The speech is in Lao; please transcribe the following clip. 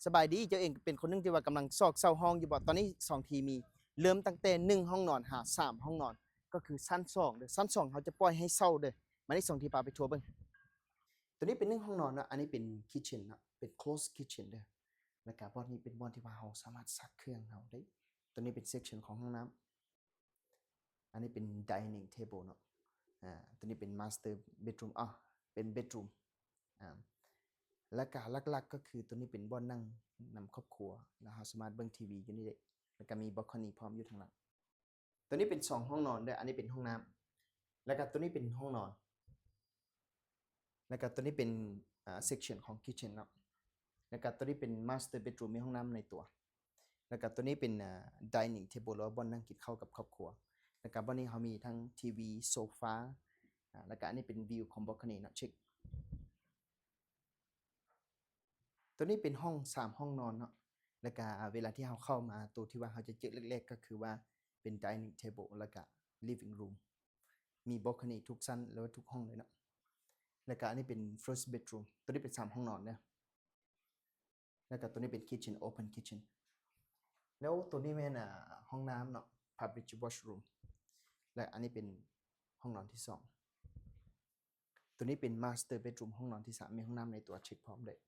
ສະບາຍດີ ເຈົ້າເອງເປັນຄົນໜຶ່ງທີ່ວ່າກຳລັງຊອກເຊົ່າຫ້ອງຢູ່ບໍ່? ຕອນນີ້ສອງທີມີ ເລີ່ມຕັ້ງແຕ່ໜຶ່ງຫ້ອງນອນຫາສາມຫ້ອງນອນ ກໍຄືຊັ້ນສອງເດີ. ຊັ້ນສອງເຮົາຈະປ່ອຍໃຫ້ເຊົ່າເດີ. ມານີ້ສອງທີພາໄປທົວເບິ່ງ. ຕົວນີ້ເປັນໜຶ່ງຫ້ອງນອນເນາະ, ອັນນີ້ເປັນຄິດເຊັນເນາະ, ເປັນ closed kitchen ເດີ. ແລ້ວກະບ່ອນນີ້ເປັນບ່ອນທີ່ວ່າເຮົາສາມາດຊັກເຄື່ອງເຮົາໄດ້. ຕົວນີ້ເປັນ section ຂອງຫ້ອງນ້ຳ. ອັນນີ້ເປັນ dining table ເນາະ. ອາ ຕົວນີ້ເປັນ master bedroom ອາ ເປັນ bedroom ອາ ແລ້ວກະຫຼັກໆກໍຄືຕົວນີ້ເປັນບ່ອນນັ່ງນຳຄອບຄົວ ແລ້ວເຮົາສາມາດເບິ່ງທີວີຢູ່ນີ້ໄດ້ ແລ້ວກະມີ balcony ພ້ອມຢູ່ທາງຫຼັງ. ຕົວນີ້ເປັນສອງຫ້ອງນອນເດີ, ອັນນີ້ເປັນຫ້ອງນ້ຳ ແລ້ວກະຕົວນີ້ເປັນຫ້ອງນອນ ແລ້ວກະຕົວນີ້ເປັນ ອາ section ຂອງ kitchen ເນາະ. ແລ້ວກະຕົວນີ້ເປັນ master bedroom ມີຫ້ອງນ້ຳໃນຕົວ. ແລ້ວກະຕົວນີ້ເປັນ ອາ dining table ຫຼືວ່າບ່ອນນັ່ງກິນເຂົ້າກັບຄອບຄົວ. ແລ້ວກະບ່ອນນີ້ເຮົາມີທັງທີວີ ໂຊຟາ ອາ ແລ້ວກະອັນນີ້ເປັນ view ຂອງ balcony ເນາະ ເຊັກ. ຕົວນີ້ເປັນຫ້ອງສາມຫ້ອງນອນເນາະ. ແລ້ວກະເວລາທີ່ເຮົາເຂົ້າມາ ຕົວທີ່ວ່າເຮົາຈະເຈີແລກໆກໍຄືວ່າເປັນ dining table ແລ້ວກະ living room ມີ balcony ທຸກຊັ້ນ ຫຼືວ່າທຸກຫ້ອງເລີຍເນາະ. ແລ້ວກະອັນນີ້ເປັນ first bedroom ຕົວນີ້ເປັນສາມຫ້ອງນອນເດີ. ແລ້ວກະຕົວນີ້ເປັນ kitchen open kitchen ແລ້ວຕົວນີ້ແມ່ນ ອາ ຫ້ອງນ້ຳເນາະ public washroom ແລະອັນນີ້ເປັນຫ້ອງນອນທີສອງ. ຕົວນີ້ເປັນ master bedroom ຫ້ອງນອນທີສາມ ມີຫ້ອງນ້ຳໃນຕົວ ເຊັກພ້ອມເລີຍ.